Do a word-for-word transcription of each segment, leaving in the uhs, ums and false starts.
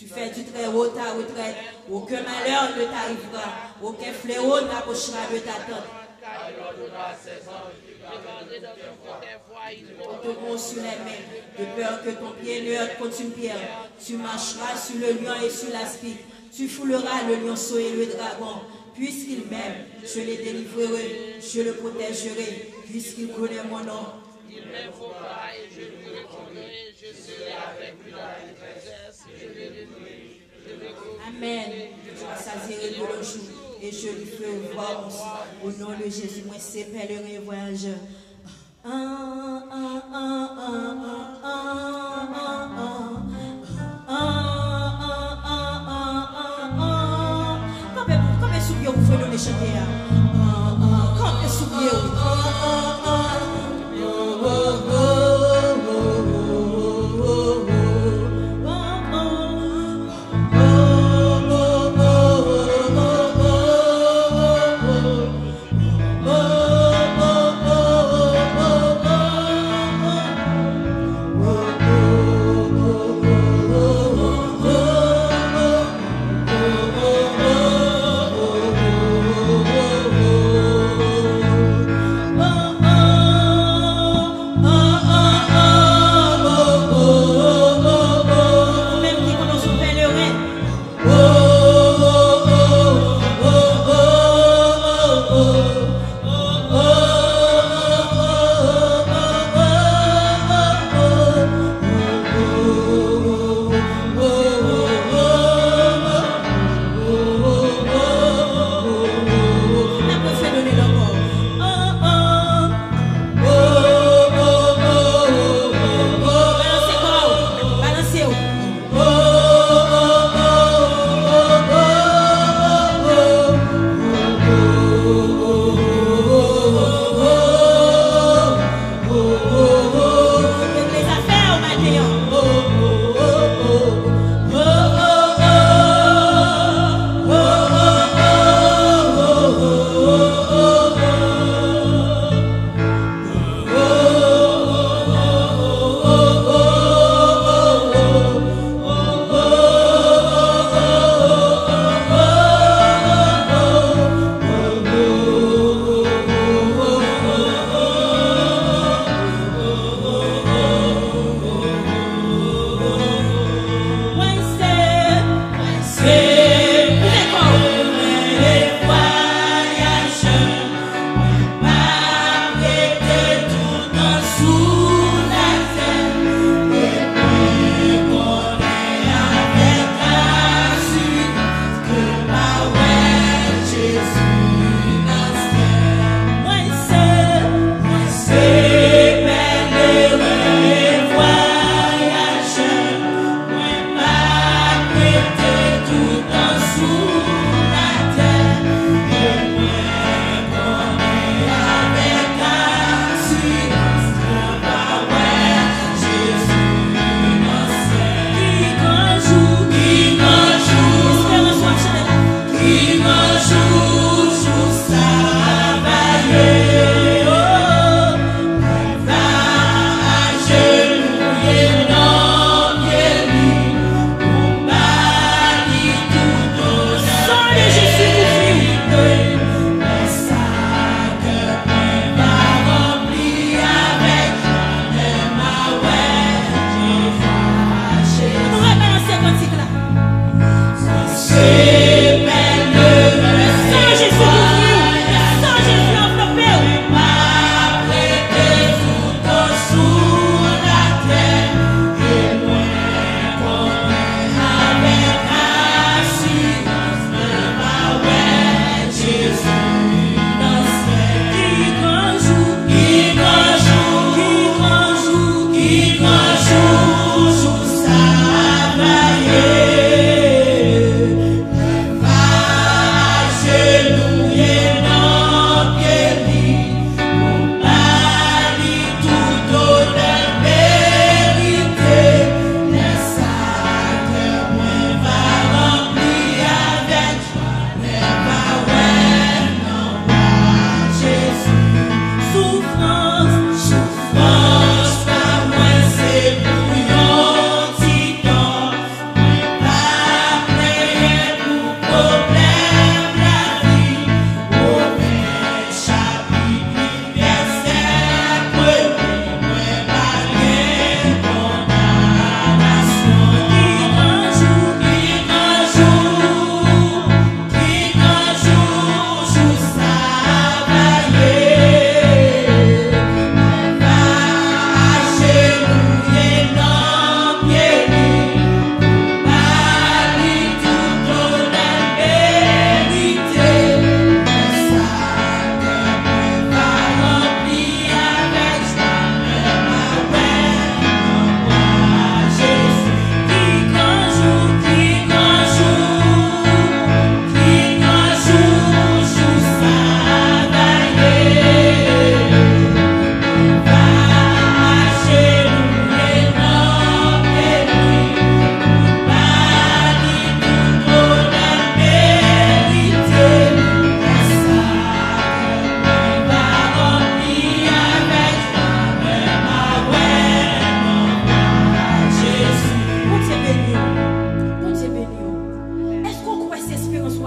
Tu fais du Très-Haut ta retraite. Aucun malheur ne t'arrivera. Aucun fléau n'approchera de ta tente. Porteront sur les mains, de peur que ton pied ne heurte contre une pierre. Tu marcheras sur le lion et sur l'aspic. Tu fouleras le lionceau et le dragon. Puisqu'il m'aime, je le délivrerai, je le protégerai, puisqu'il connaît mon nom. Il m'invoquera et je lui répondrai, je serai avec lui dans la détresse, je le bénirai, je le glorifierai. Amen. Je rassasierai de l'eau jour et je lui ferai voir mon sang. Au nom de Jésus, mwen se pèleren e vwayajè. Kanpe, kanpe sou pye w pou fredone chante a. Kanpe sou pye w.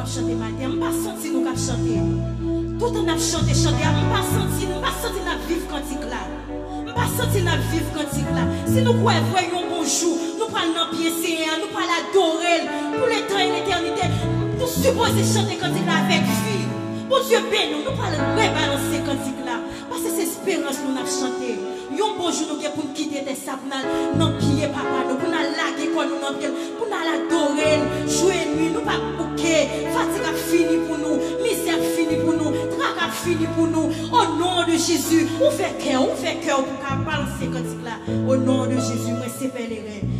Chante maten, m pa santi nou k ap chante. Toutan n ap chante, chante a, m pa santi, m pa santi n ap viv kantik la. M pa santi n ap viv kantik la. Si nou kwè vre, yon bon jou, nou pral nan pye Senyè a, nou pral adore l pou letan e letènite. Nou sipoze chante kantik la avèk vi. Bondye beni w, nou pral rebalanse kantik la. Paske se esperans nou n ap chante. Yon bon jou nou gen pou n kite tè sa pou n al nan pye papa nou, pou n al lage kò nou nan pye l, pou n al adore l, jou e nwi, nou p ap bouke, fatig ap fini pou nou, mizè ap fini pou nou, traka ap fini pou nou. O non de Jezi, ouvè kè w, ouvè kè w pou w ka balanse kantik la. O non de Jezi, mwen se pèleren.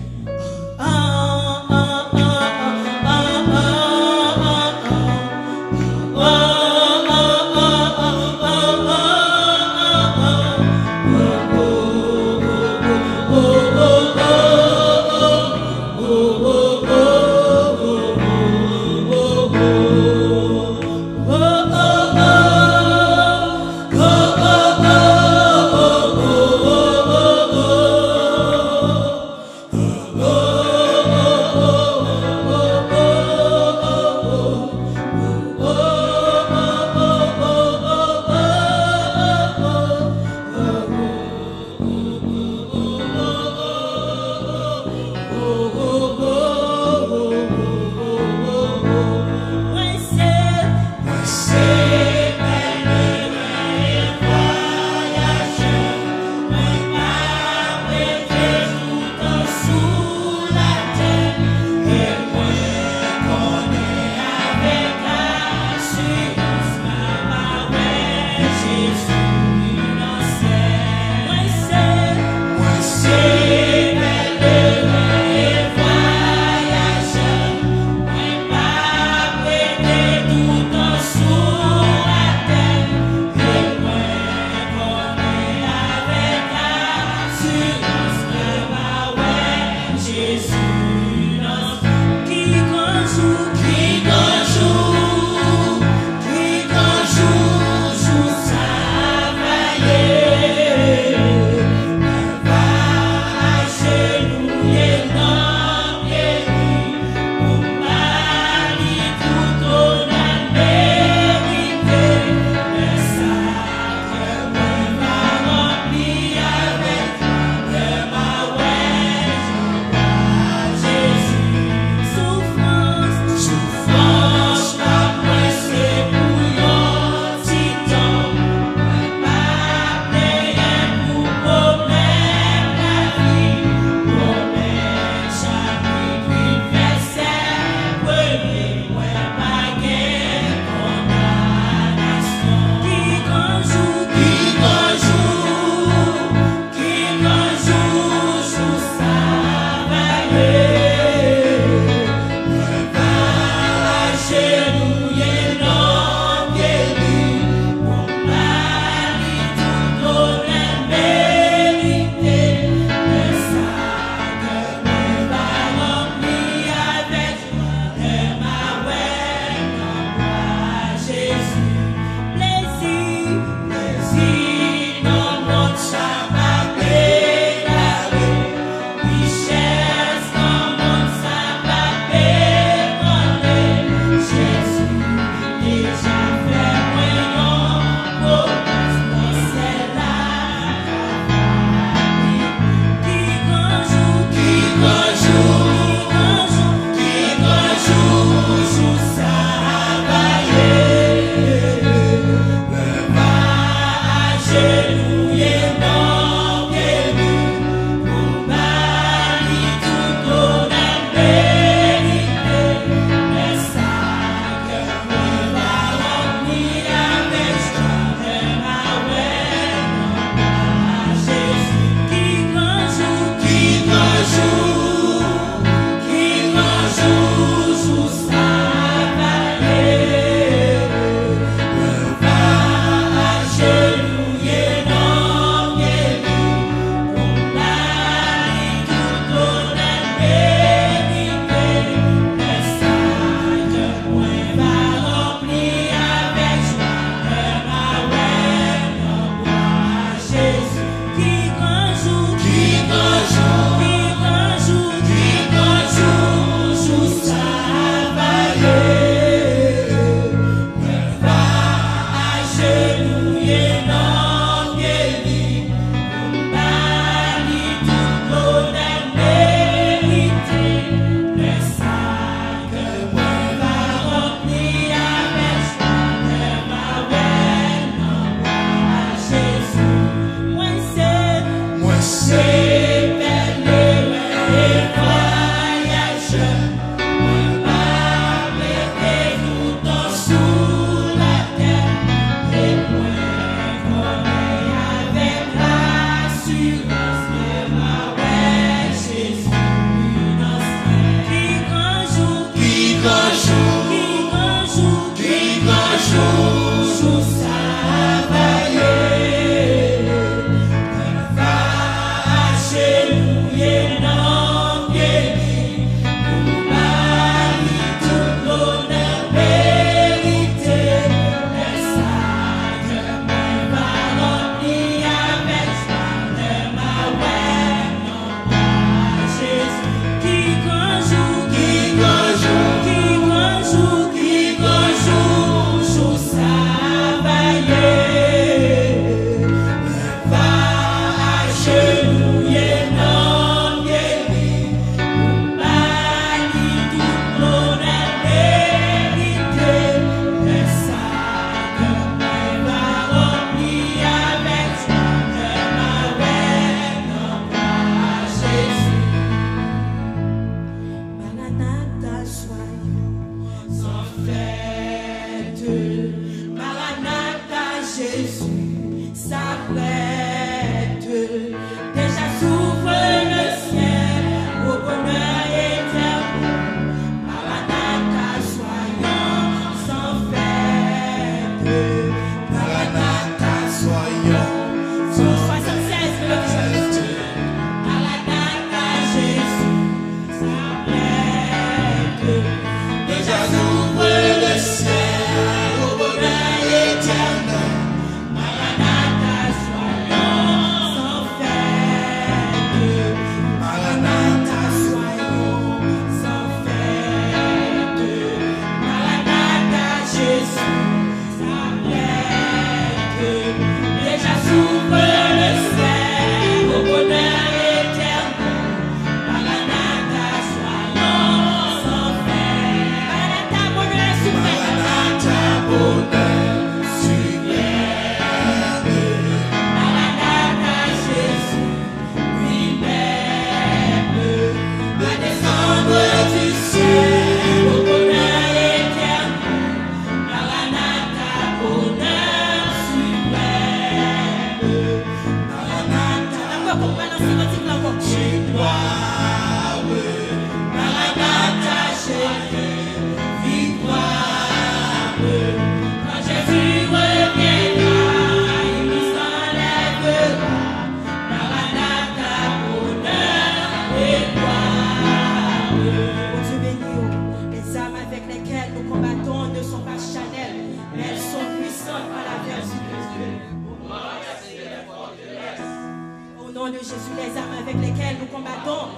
Jésus, les armes avec lesquelles nous combattons,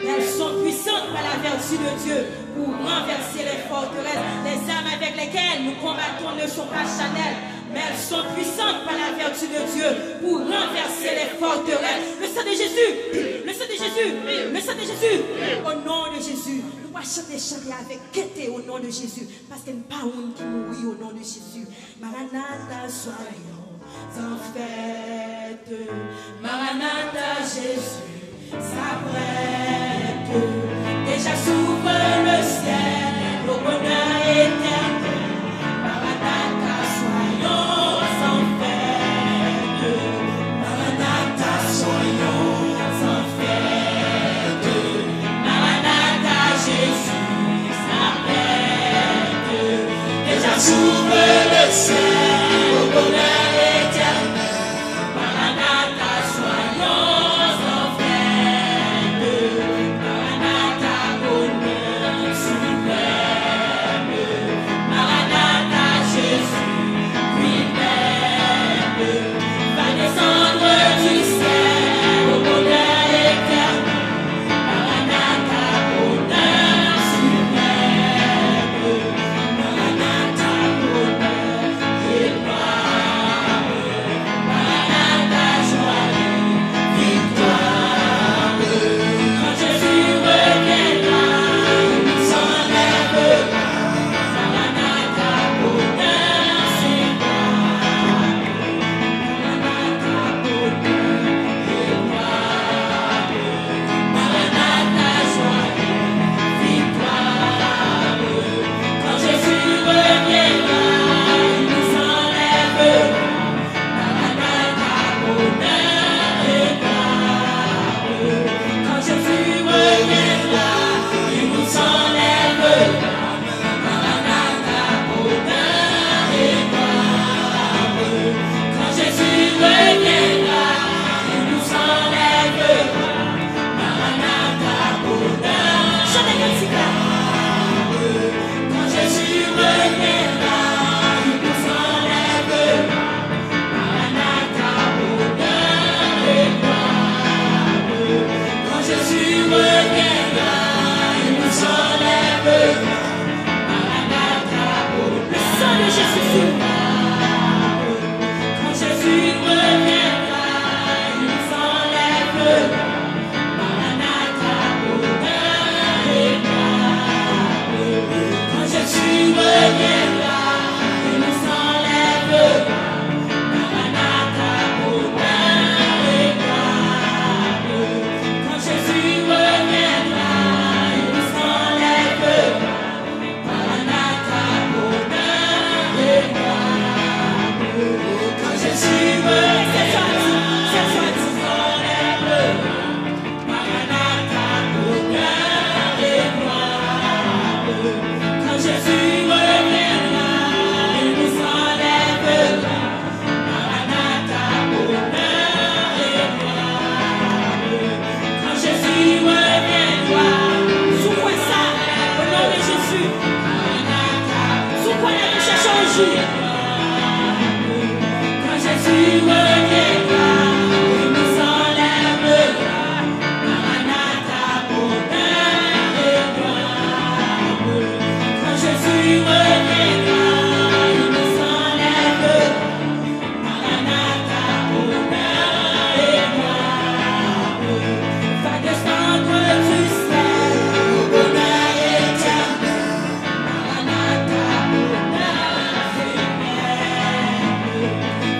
elles sont puissantes par la vertu de Dieu pour renverser les forteresses. Les armes avec lesquelles nous combattons ne sont pas charnelles, mais elles sont puissantes par la vertu de Dieu pour renverser les forteresses. Le sang de Jésus, le sang de Jésus, le sang de Jésus, au nom de Jésus. Nou va chante, chante avec gaieté au nom de Jésus, paske n pa moun ki mouri au nom de Jésus. Maranatha, soyons en fête. Maranatha, Jésus s'apprête. Déjà s'ouvre le ciel au bonheur éternel. Maranatha, soyons en fête. Maranatha, soyons en fête. Maranatha, Jésus s'apprête. Déjà s'ouvre le ciel au bonheur éternel. Maranatha, soyons en fête. Maranatha, bonheur suprême. Maranatha, Jésus lui-même va descendre du ciel au bonheur éternel. Maranatha, bonheur suprême. Maranatha, bonheur et gloire. Maranatha, joie et victoire. Quand Jésus reviendra, il nous enlèvera. Maranatha, bonheur et gloire. Maranatha, bonheur et gloire. Maranatha, joie et victoire. Quand Jésus reviendra, il nous enlèvera. Maranatha, bonheur et gloire. Quand Jésus reviendra, il nous enlèvera. Maranatha, bonheur et gloire. Quand Jésus reviendra, il nous enlèvera. Maranatha, bonheur. Chante kantik la. Quand Jésus reviendra, il nous enlèvera. Maranatha, bonheur et gloire. Quand Jésus reviendra, il nous enlèvera. Maranatha, bonheur. Le sang de Jésus sur nous. Quand Jésus reviendra, il nous enlèvera. Maranatha, bonheur et gloire. Quand Jésus reviendra, il nous enlèvera. Maranatha, bonheur et gloire. Quand Jésus reviendra, il nous enlèvera. Maranatha, bonheur et gloire. Quand Jésus reviendra, il nous enlèvera. Maranatha, bonheur et gloire. Quand Jésus reviendra, il nous enlèvera. Maranatha, bonheur et gloire. Quand Jésus reviendra, secouez ça, au nom de Jésus. Secouez la touche, change. Quand Jésus reviendra, il nous enlèvera. Maranatha, bonheur et gloire. Quand Jésus reviendra, il nous enlèvera. Maranatha, bonheur et gloire. Va descendre du ciel au bonheur éternel. Maranatha, bonheur suprême.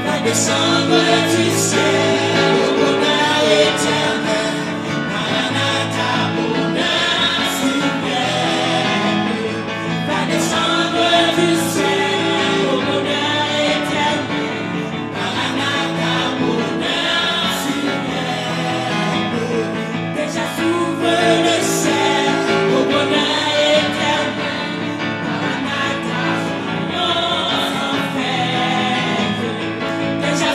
Va descendre du ciel au bonheur éternel. Maranatha, bonheur suprême. Va descendre du ciel au bonheur éternel. Maranatha, bonheur suprême. Déjà s'ouvre le ciel au bonheur éternel. Maranatha, soyons en fête. Déjà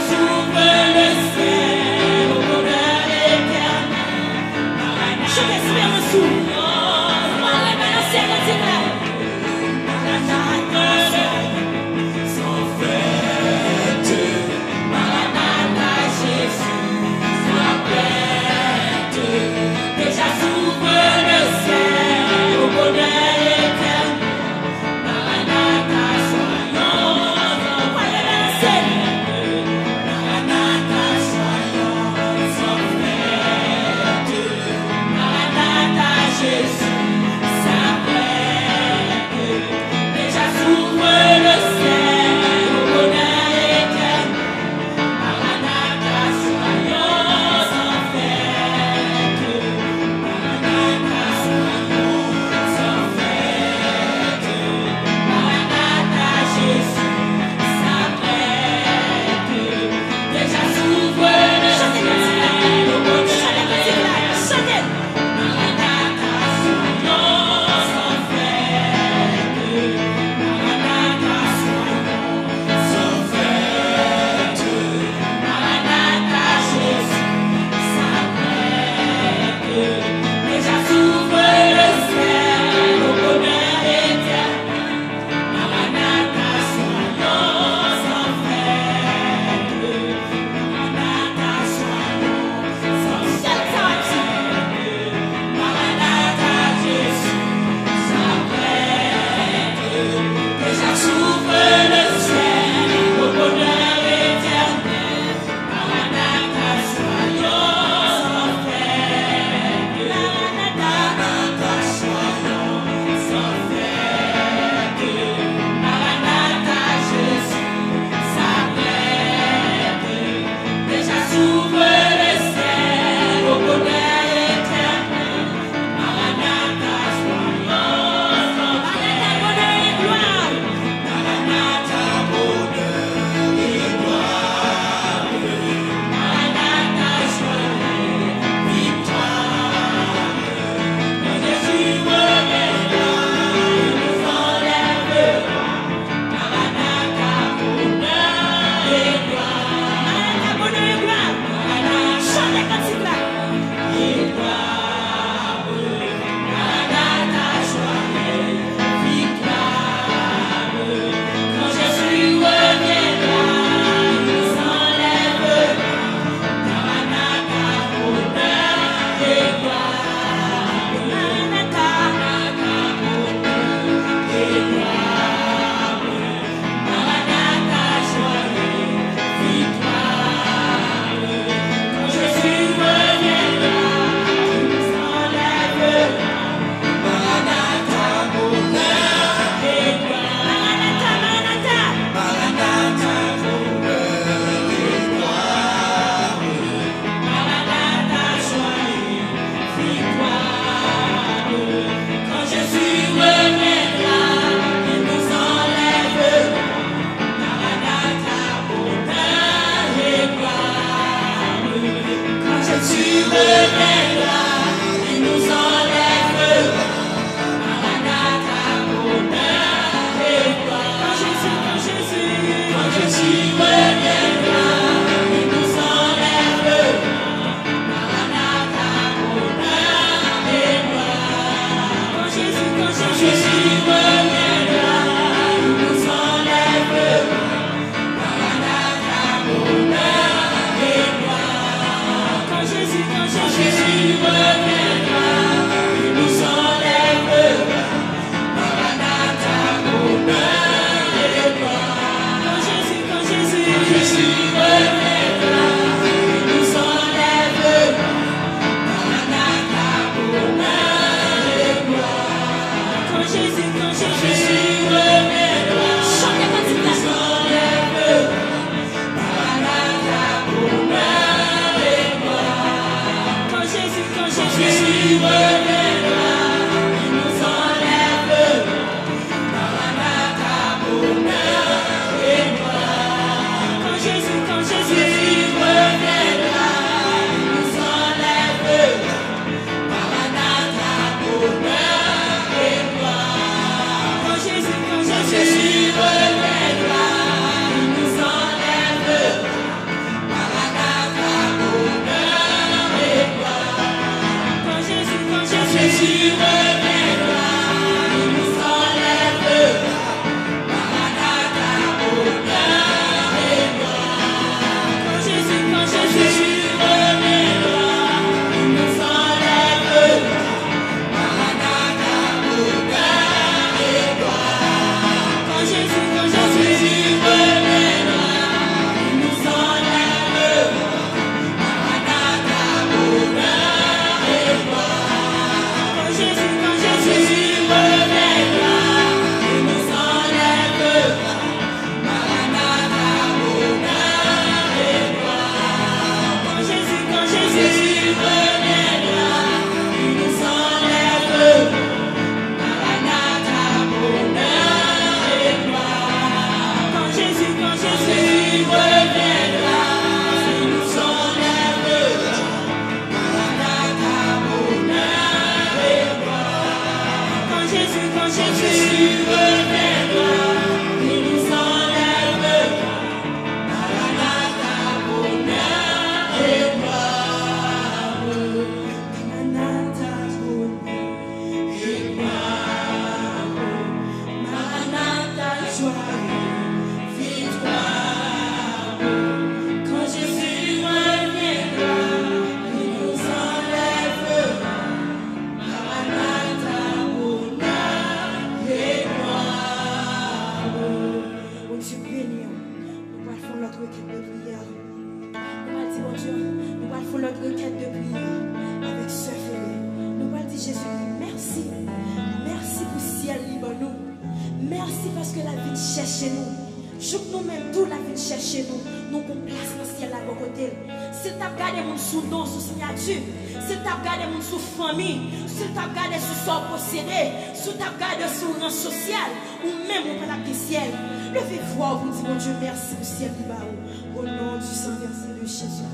Mèsi paske l ap vin chèche nou. Jouk nou menm tou, l ap vin chèche nou. Nou gon plas nan syèl la bò kote l. Si l t ap gade moun sou non, sou siyati, si l t ap gade moun sou fanmi, si l t ap gade sou sa w posede, si w t ap gade sou ran sosyal, ou menm ou pa t ap gen syèl. Leve vwa w pou di Bondye mèsi pou syèl li ba ou. Au nom du sang versé de Jésus.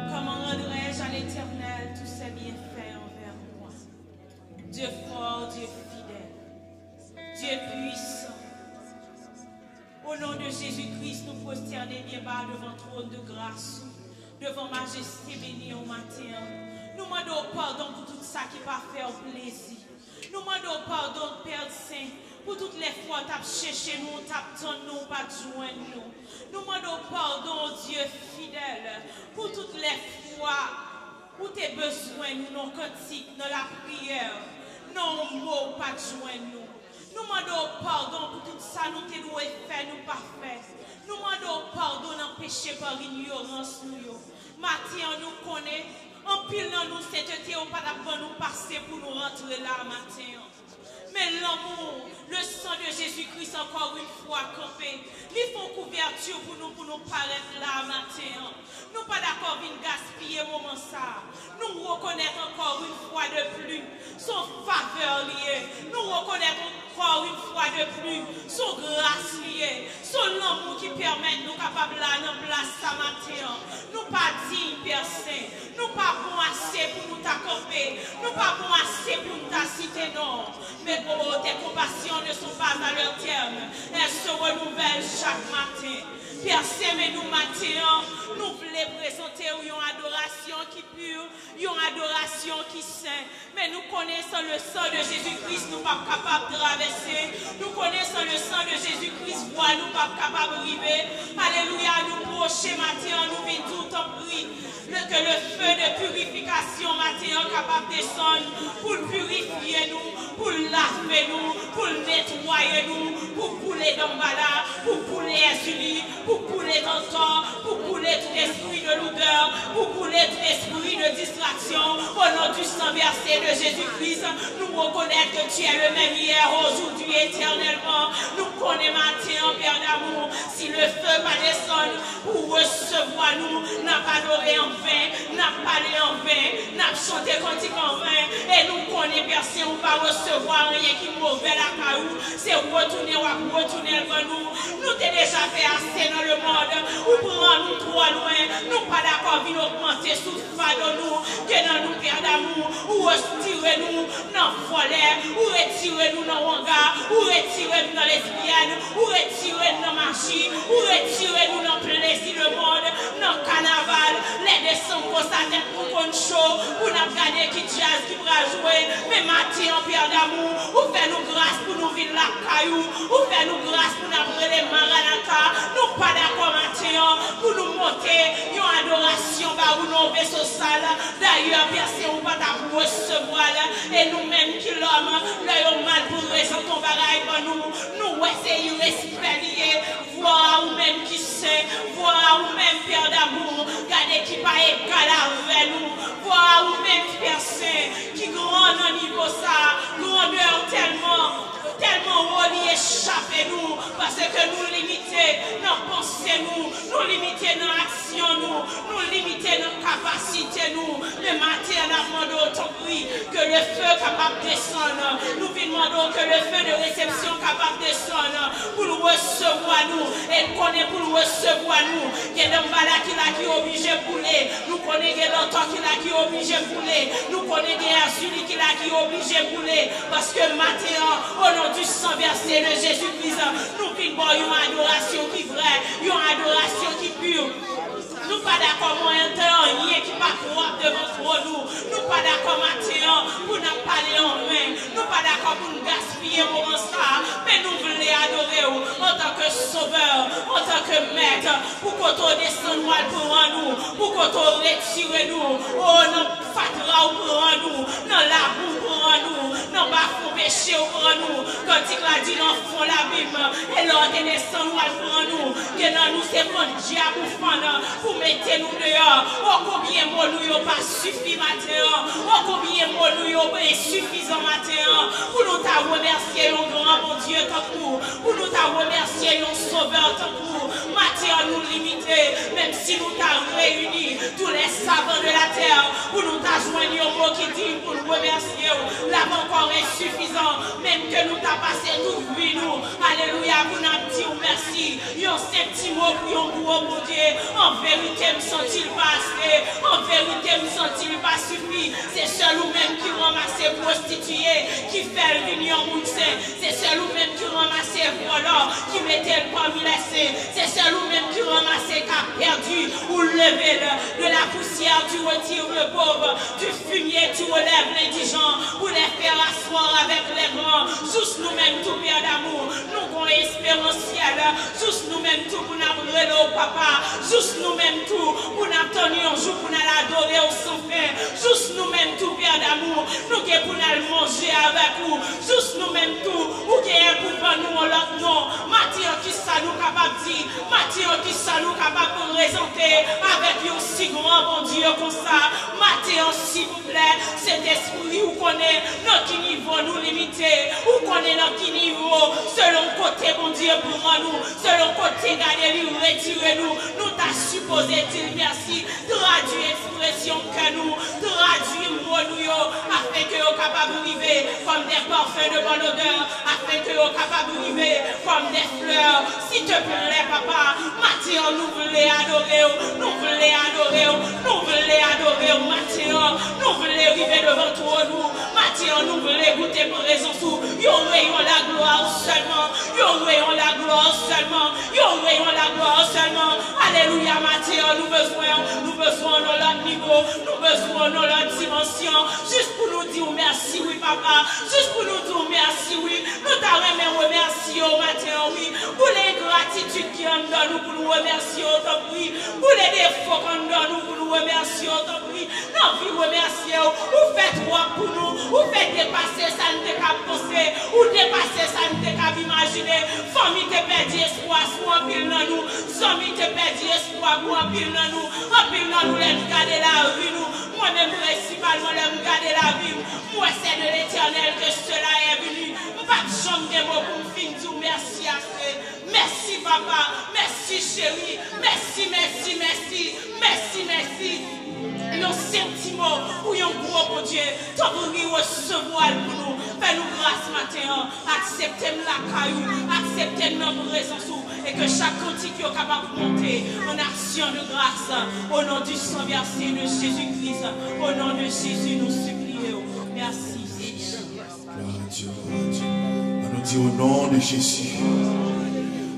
Comment rendrais-je à l'Éternel tous ses bienfaits envers moi? Dieu fort, Dieu fidèle, Dieu puissant. Au nom de Jésus-Christ, nou pwostène byen ba devan twòn de gras ou, devan majeste beni ou maten an. Nou mande w padon pou tout sa ki pa fè w plezi. Nou mande w padon, Pè Sen, pou tout lè fwa w t ap chèche nou, w t ap tann nou, ou pa t jwenn nou. Nou mande w padon, Dye fidèl, pou tout lè fwa ou te bezwen nou nan kantik, nan lapriyè, nan yon mo, ou pa t jwenn nou. Nou mande w padon pou tout sa nou te dwe fè, nou pa fè. Nou mande w padon nan peche pa inyorans nou yo. Maten an, nou konnen, anpil nan nou, sentete, ou pa t ap ban nou pase pou nou rantre la a maten an. Men lanmou, le sang de Jésus-Christ, encore une fois, kanpe. Li fè yon kouvèti pou nou, pou nou parèt la a maten an. Nou pa dakò vin gaspiye moman sa a. Nou rekonèt encore une fois de plus, se yon favè li ye. Nou rekonèt encore une fois de plus, se yon gras li ye. Se yon lanmou ki pèmèt nou kapab la nan plas sa maten an. Nou pa diy, Pè Sen. Nou pa bon ase pou nou ta kanpe. Nou pa bon ase pou nou ta site non w. Men, o, tes compassions ne sont pas à leur terme. Elles se renouvellent chaque matin. Pè Sen, men nou maten an, nou vle prezante w yon adorasyon ki pi, yon adorasyon ki sen. Men nou konnen san le sang de Jésus-Christ, nou p ap kapab travèse. Nou konnen san le sang de Jésus-Christ, vwa nou p ap kapab rive. Alelouya, nou pwoche maten an, nou vin di w tanpri. Le, ke le feu de purification maten an kapab desann pou l pirifye nou, pou l lave nou, pou l netwaye nou, pou koule danmbala, pou koule èzili, pou koule tantò, pou koule tout espri de loudè, pou koule tout espri de distraksyon. Au nom du sang versé de Jésus-Christ, nou rekonèt ke tu es le même hier, aujourd'hui, éternellement. Nou konnen maten an, Pè damou, si le feu pa desann pou resevwa nou, n ap adore an ven, n ap pale an ven, n ap chante kantik an ven, e nou konnen, Pè Sen, ou pa resevwa anyen ki move lakay ou, se retounen w ap retounen l ban nou. Nou te deja fè ase nan lemonn, ou pran nou twò lwen, nou pa dakò vin ogmante sou fado nou, ke nan nou, Pè damou, ou retire nou nan vòlè, ou retire nou nan wanga, ou retire nou nan lesbyèn, ou retire nou nan maji, ou retire nou nan plezi lemonn, nan kanaval, lè desanm konsa tèt nou konn cho, pou n ap gade ki djaz ki pral jwe, men maten an, Pè damou, ou fè nou gras pou nou vin lakay ou, ou fè nou gras pou n ap rele Maranata, nou pa dakò maten an pou nou monte yon adorasyon ba ou nan yon veso sal, dayè, Pè Sen, ou pa t ap resevwa l, e nou menm ki lòm, lè yo mal prezante yon bagay ban nou, nou wè se irespè li ye, vwa a ou menm ki sen, vwa a ou menm, Pè damou, gade ki pa egal avè nou, vwa a ou menm, Pè Sen, ki gran nan nivo sa, grandè w tèlman, tèlman wo li echape nou, paske nou limite nan panse nou, nou limite nan aksyon nou, nou limite nan kapasite nou. Men maten an, n ap mande w tanpri, ke le feu kapab desann. Nou vin mande w ke le feu de resepsyon kapab desann pou l resevwa nou. E n konnen pou l resevwa nou, gen danmbala ki la ki oblije boule. Nou konnen gen lantò ki la ki oblije boule. Nou konnen gen èzili ki la ki oblije boule. Paske maten an, au nom du sang versé de Jésus-Christ, nou vin ba w yon adorasyon ki vrè, yon adorasyon ki pi. Nou pa dakò mande anyen ki pa pwòp devan twòn ou. Nou pa dakò maten an pou n ap pale an ven. Nou pa dakò pou n gaspiye moman sa a. Men nou vle adore w antanke Sovè, antanke Mèt, pou kote w desann w al pran nou, pou kote w retire nou. O, nan fatra ou pran nou, nan labou ou pran nou, nan bafon peche ou pran nou. Kantik la di nan fon labim, e lè w te desann w al pran nou, Ke nan nou se fann dyab ou fann pou mete nou deyò. O konbyen mo nou yo pa sifi maten an. O konbyen mo nou yo pa sifizan maten an. Pou nou ta remèsye yon gran Bondye tankou. Pou nou ta remèsye yon sovè tankou. Maten an nou limite. Menm si nou ta reyini tous les savants de la terre. Pou nou ta jwenn yon mo ki diy pou nou remèsye w. L ap ankò ensifizan. Menm ke nou ta pase tout vi nou. Alelouya, pou n ap di w mèsi. Yon senp ti mo pou yon gwo Bondye. An verite, m santi l pa ase. An verite, m santi l pa sifi. Se sèl ou menm ki ranmase pwostitiye, ki fè l vin yon moun sen. Se sèl ou menm ki ranmase vòlò, ki mete l pami lèsen. Se sèl ou menm ki ranmase ka pèdi, ou leve l. De la poussière, tu retires le pauvre. Du fumier, tu relèves l'indigent. Pour les faire asseoir avec les grands. Jous nou menm tou, Père d'amour. Nou gon esperans syèl. Jous nou menm tou pou n ap rele w papa. Jous nou menm tou pou n ap tann yon jou pou n al adore w san fen. Jous nou menm tou, Père d'amour, nou gen pou n al manje avèk ou. Jous nou menm tou, ou genyen pou ban nou yon lòt non. Maten an, kisa nou kapab di? Maten an, kisa nou kapab prezante avèk yon si gran Bondye konsa? Maten an, silvouplè, Sentespri, ou konnen nan ki nivo nou limite. Ou konnen nan ki nivo, selon kote Bondye pran nou, selon kote gade li retire nou, nou ta sipoze di l mèsi. Tradui ekspresyon kè nou, tradui mo nou yo, afin ke yo kapab rive comme des parfums de bonne odeur, afin ke yo kapab rive comme des fleurs. S'il te plaît, papa, maten an nou vle adore w, nou vle adore w, nou vle adore w maten an, nou vle rive devan twòn ou, maten an nou vle goute prezans ou, yon reyon laglwa w sèlman, yon reyon laglwa w sèlman, yon reyon laglwa w sèlman. Alelouya, maten an nou bezwen w, nou bezwen w nan lòt nivo, nou bezwen w nan lòt dimansyon, jis pou nou di w mèsi, wi papa, jis pou nou di w mèsi, wi. Nou ta renmen remèsye w maten an, wi. Boule engratitid ki anndan nou pou nou remèsye w, tanpri. Boule defo k anndan nou pou nou remèsye w, tanpri. N anvi remèsye w. Ou fè twòp pou nou. Ou fè depase sa n te ka panse. Ou depase sa n te ka imajine. Fanmi te pèdi espwa sou anpil nan nou. Zanmi te pèdi espwa pou anpil nan nou. Anpil nan nou, lè n gade lavi nou, mwen menm prensipalman, lè m gade lavi m, m wè c'est de l'Éternel que cela est venu. M p ap janm gen mo pou m fin di w mèsi ase. Mèsi, papa. Mèsi, cheri. Mèsi, mèsi, mèsi. Mèsi, mèsi. Yon senp ti mo pou yon gwo Bondye. Tanpri, resevwa l pou nou. Fè nou gras maten an. Aksepte m lakay ou. Aksepte m nan prezans ou. E ke chak kantik yo kapab monte en action de grâce. Au nom du sang versé de Jésus-Christ. Au nom de Jésus, nou sipliye w. Mèsi, Senyè. Glwa a Dye, glwa a Dye. Ann nou di, au nom de Jésus.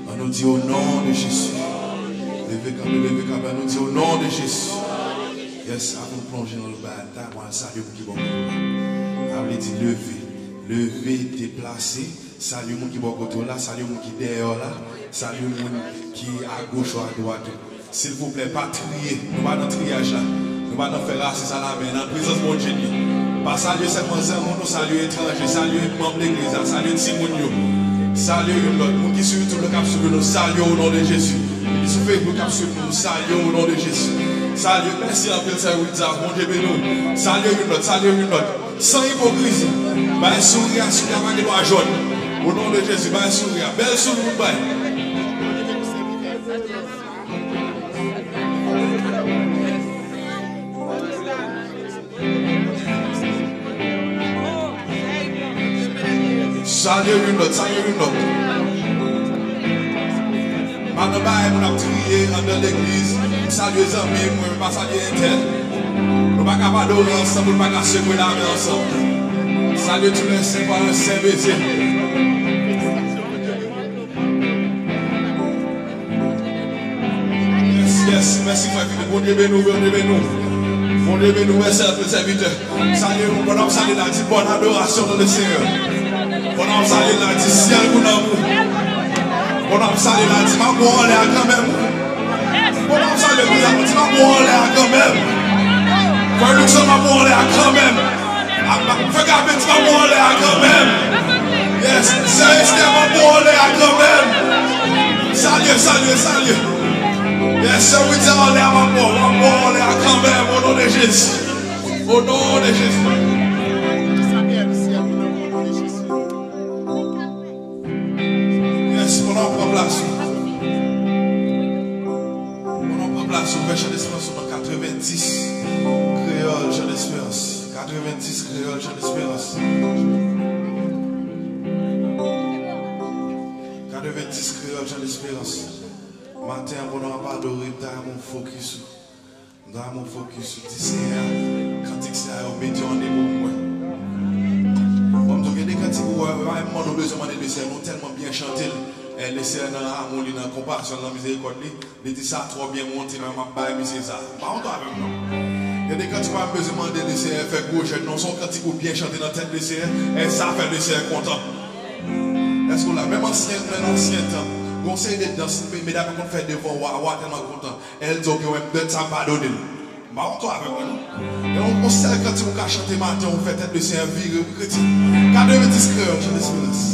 Ann nou di, au nom de Jésus. Leve kanpe, leve kanpe, ann nou di, au nom de Jésus. Yes, avan nou plonje nan bagay la, mwen salye moun ki bò kote w la. Sa vle di leve, leve, deplase, salye moun ki bò kote w la, salye moun ki dèyè w la, salye moun ki agoch ou adwat ou. Silvouplè, pa triye. Nou pa nan triyaj la. Nou pa nan fè rasis alamè. Nan prezans Bondye n ye. Pa salye sèlman zanmi w, nou salye etranje, salye manm legliz la, salye timoun yo. Salye youn lòt. Moun ki sou YouTube yo k ap swiv nou, salye w o non de Jezi. Moun ki sou Facebook k ap swiv nou, salye w o non de Jezi. Salye, mèsi anpil, sè Wilda. Bondye beni w. Salye youn lòt, salye youn lòt. San ipokrizi. Bay souri a, souri a pa gen dwa jòn. O non de Jezi, bay souri a. Bèl souri pou n bay. Salye youn lòt, salye youn lòt. Pa nan bagay moun ap triye anndan legliz, m salye zanmi m, mwen pa salye entèl. Nou pa ka pa adore ansanm, nou pa ka sekwe lamen ansanm. Salye tou lè sen pa yon sen beze. Yes, yes, mèsi frè Filipo. Bondye beni w, Bondye beni w. Bondye beni w, mèsi anpil sèvitè. Salye nou, pandan w ap salye la, di bòn adorasyon nan le Senyè. Pandan w ap salye la, di syèl pou nanm ou. Pandan w ap salye la, di m ap wè w anlè a kanmenm. Pandan w ap salye la, di m ap wè w anlè a kanmenm. Frè Luckson, m ap wè w anlè a kanmenm. Frè Gabe, di m ap wè w anlè a kanmenm. Yes, sè Esther, m ap wè w anlè a kanmenm. Salye, salye, salye. Yes, sir, wi, di anlè a, m ap ba w, m ap ba w anlè a kanmenm, o non de Jezi. O non de Jezi. Yes, pandan w pran plas ou. Pandan w pran plas ou, fè Jan Desperans nan katrevenndis, Kreyòl Jan Desperans. Katrevenndis, Kreyòl Jan Desperans. Katrevenndis, Kreyòl Jan Desperans. Maten an, pandan w ap adore, m ta renmen w fokis ou. M ta renmen w fokis ou. Di Senyè a, kantik sa yo mete w an epo pou mwen. Bon, m tou gen de kantik ou wè, pa menm mande w bezwen mande Lesenyè, nou tèlman byen chante l. E Lesenyè nan amou li, nan konpasyon l, nan mizerikòd li, li di sa twò byen monte, men m ap bay misye sa. M pa kontan avè m non. Gen de kantik ou pa menm bezwen mande Lesenyè fè gwo jèn non, se yon kantik ou byen chante nan tèt Lesenyè, e sa fè Lesenyè kontan. Èske w la? Menm ansyen, nan ansyen tan, gen yon seri de dans, me-, medam yo konn fè devan wa, wa tèlman kontan. Èl di w gen yon dèt sa padone l. M pa kontan avè mwen non. Gen yon, yon sèl kantik ou ka chante maten, ou fè tèt Lesenyè vire, wi, kretyen. Katrevenndis, Kreyòl Jan Desperans.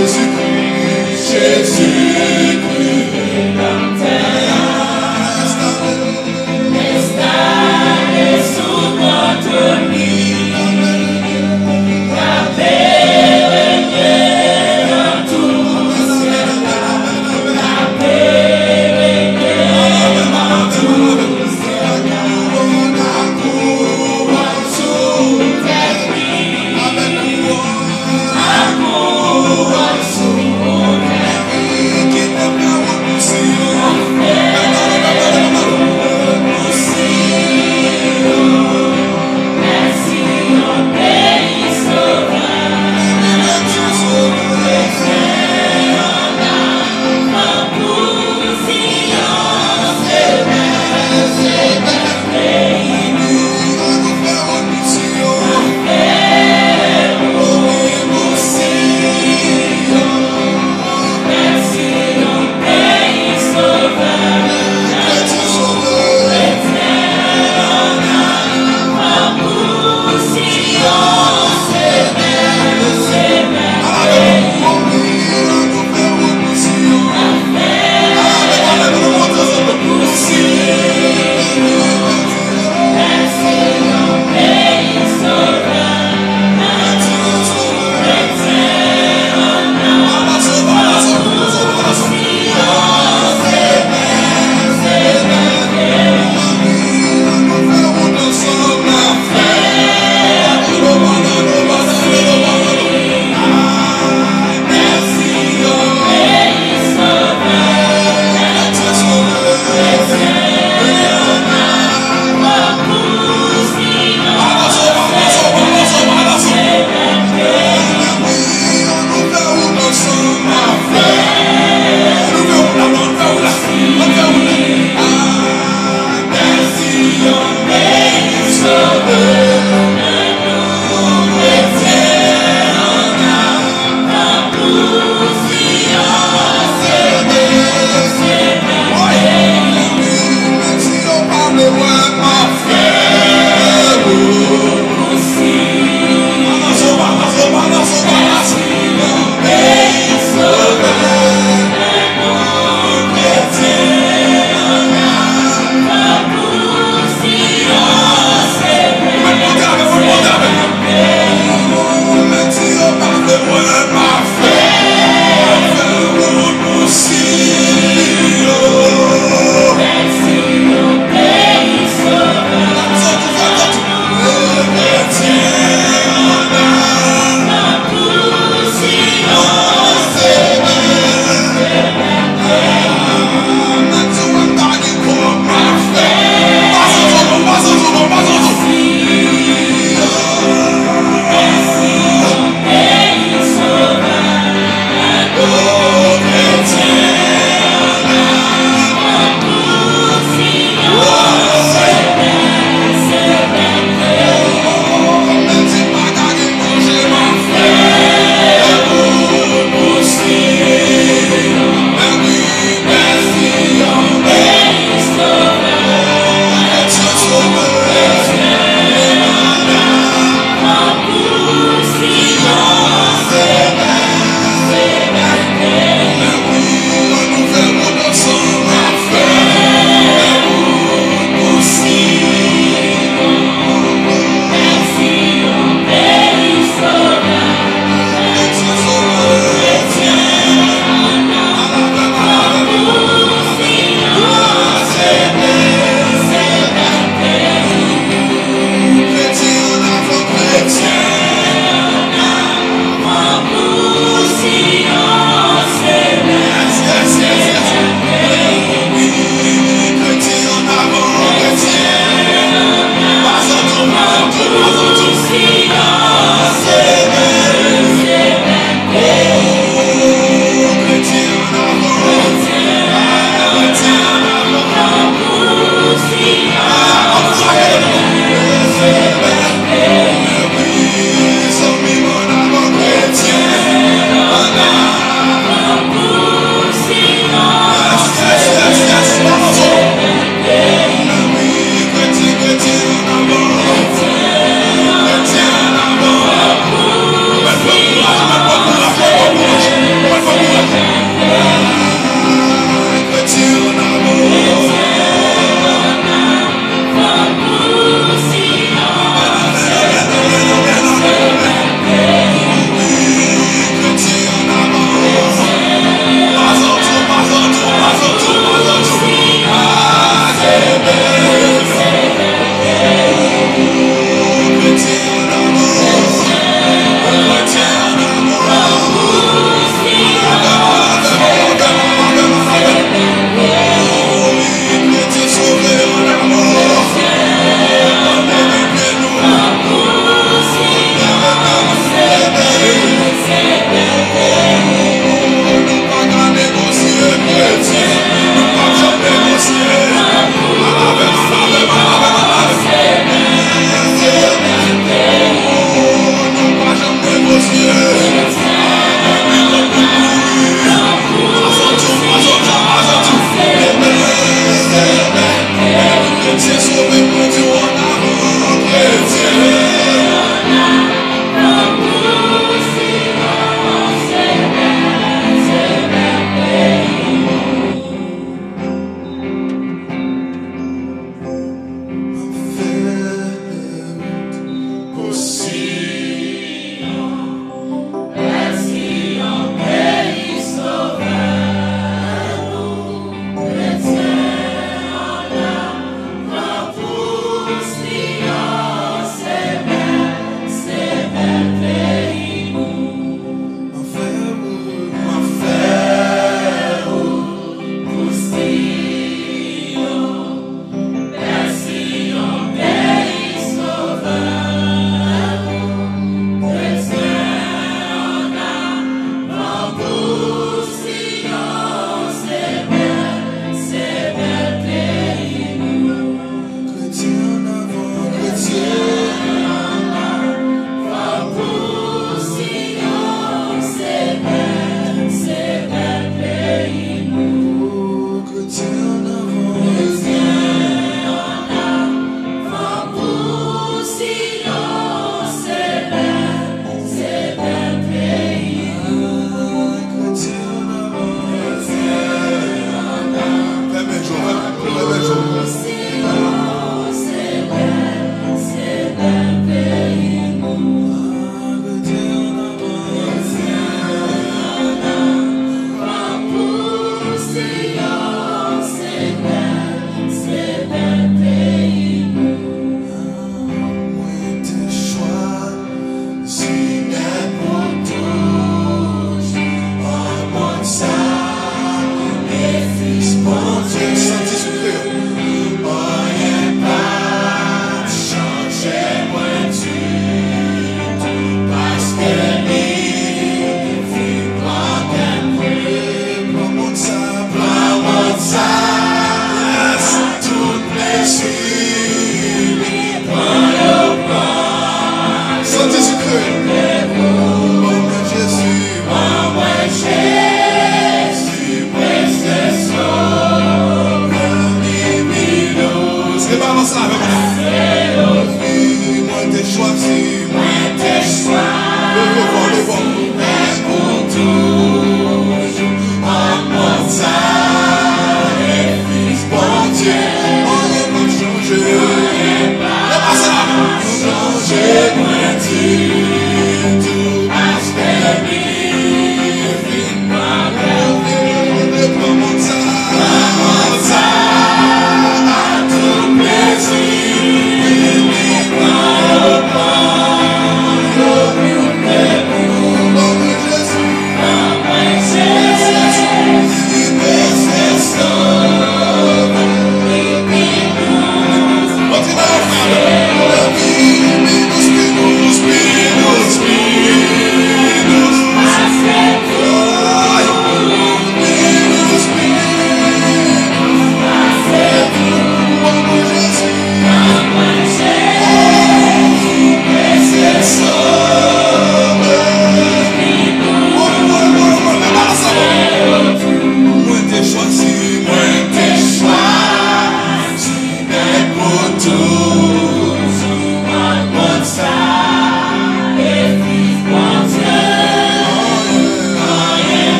Jezikri, Jezikri, Redanmtè a, enstale sou twòn twòn li. L ap renye nan tou syèl la. L ap renye nan tou syèl la. Ak kouwòn sou tèt li. Ak kouwòn sou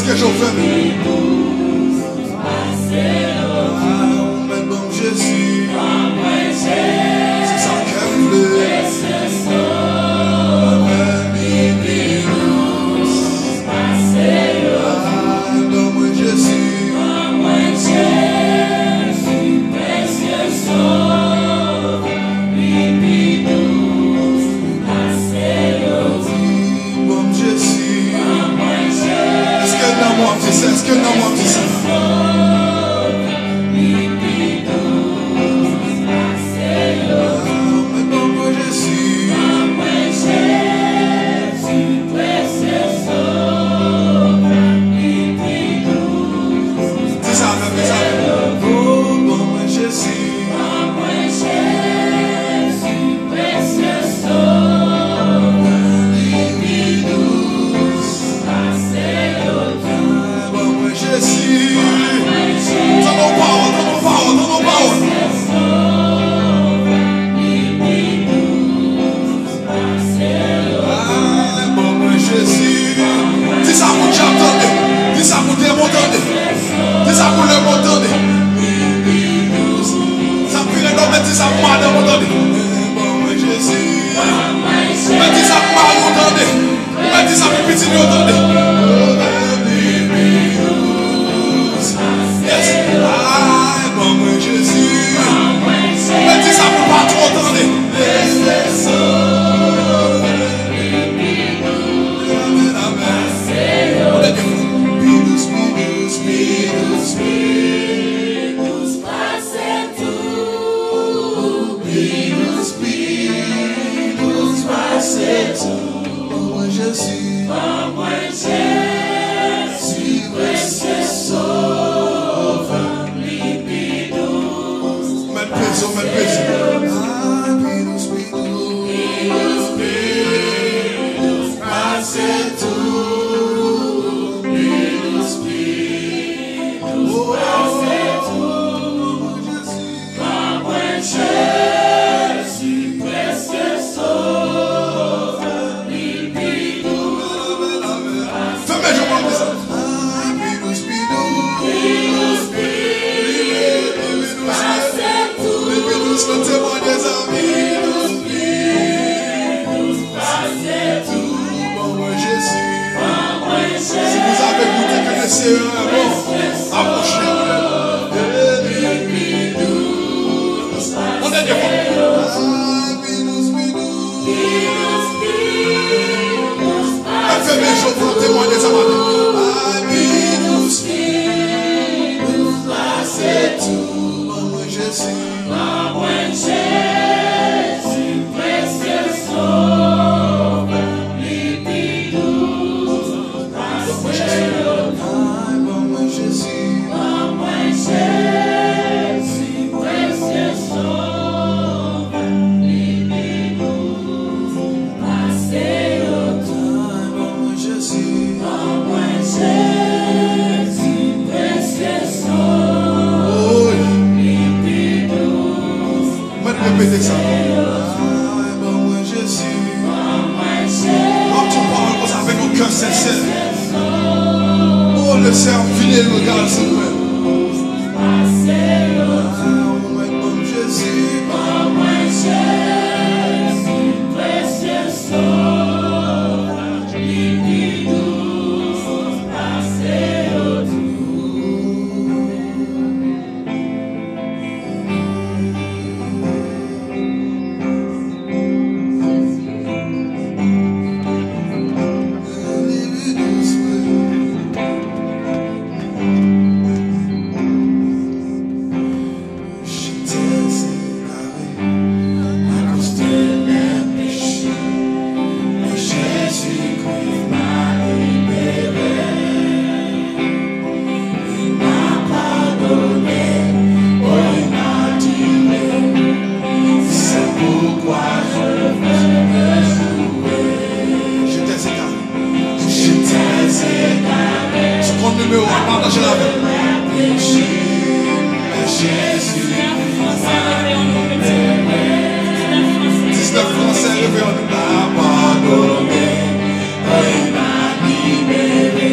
Ke Jewova fè. Ah, ou mèt ban m Jezi. Se sa kè m vle. Amèn. Ah, ban mwen Jezi. Ban m Jezi. Èske nan mwen ap di sa? Èske nan mwen ap di sa? Ban mwen Jezi. Di sa avè m, di sa avè m. Oh, ban mwen Jezi. Ban mwen Jezi. Tann yon pawòl, tann yon pawòl, tann yon pawòl. Ah, ban mwen Jezi. Di sa pou dyab tande. Di sa pou demon tande. Di sa pou lemonn tande. Sa vire do, men di sa pou madanm ou tande. Ban mwen Jezi. Men di sa pou mari ou tande. Ou mèt di sa pou pitit yo tande. Yes. Ay, ban mwen Jezi. Ou mèt di sa pou patwon tande. Amèn, amèn. Pi dous, pi dous, pi dous, pi dous pase tou. Pi dous, pi dous pase tou. Ban mwen Jezi. Ban mwen Jezi, presye Sovè m, li pi dous. Mèt peze, mèt peze. Ah, pi dous, pi dous. Pi dous, pi dous pase tou. Pi dous, pi dous pase tou. Ban mwen Jezi, presye Sovè, li pi dous. Fèmen je w pou nou di sa. Pi dous, pi dous. Pi dous, pi dous pase tou. Li pi dous ke temwayaj zanmi. Pi dous, pi dous pase tou. Ban mwen Jezi. Ban mwen Jezi. Si vous avez goûté que le Seigneur est bon, approchez-vous de lui. Yon dènye fwa. Fèmen je w pou nou temwayaj sa maten. Pi dous, pi dous pase tou. Ban mwen Jezi. Ban mwen Jezi, presye Sovè, li pi dous pase yo tout. Ban mwen Jezi. Ban mwen Jezi, presye Sovè, li pi dous pase yo tout. Ban mwen Jezi. Ban mwen Jezi, presye Sovè, li pi dous. Mwen repete sa. Ay, ban mwen Jezi. Ban mwen Jezi. W ap di yon pawòl konsa avèk yon kè sensè. Oh, le Seigneur, vini e regal sou mwen. Pase yo tout. Ban mwen Jezi. Ban mwen Jezi, presye Sovè, li pi dous pase yo tout. J'étais égaré à cause de mes péchés, mais Jésus-Christ m'a libéré. Il m'a pardonné, oh, il m'a libéré. C'est pourquoi je veux le louer. J'étais égaré. J'étais égaré. Sou kont nimewo a, pataje l avè m. Diznèf fransè, reveye w. Pardonné, oh, il m'a libéré.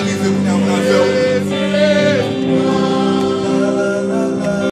Rive pou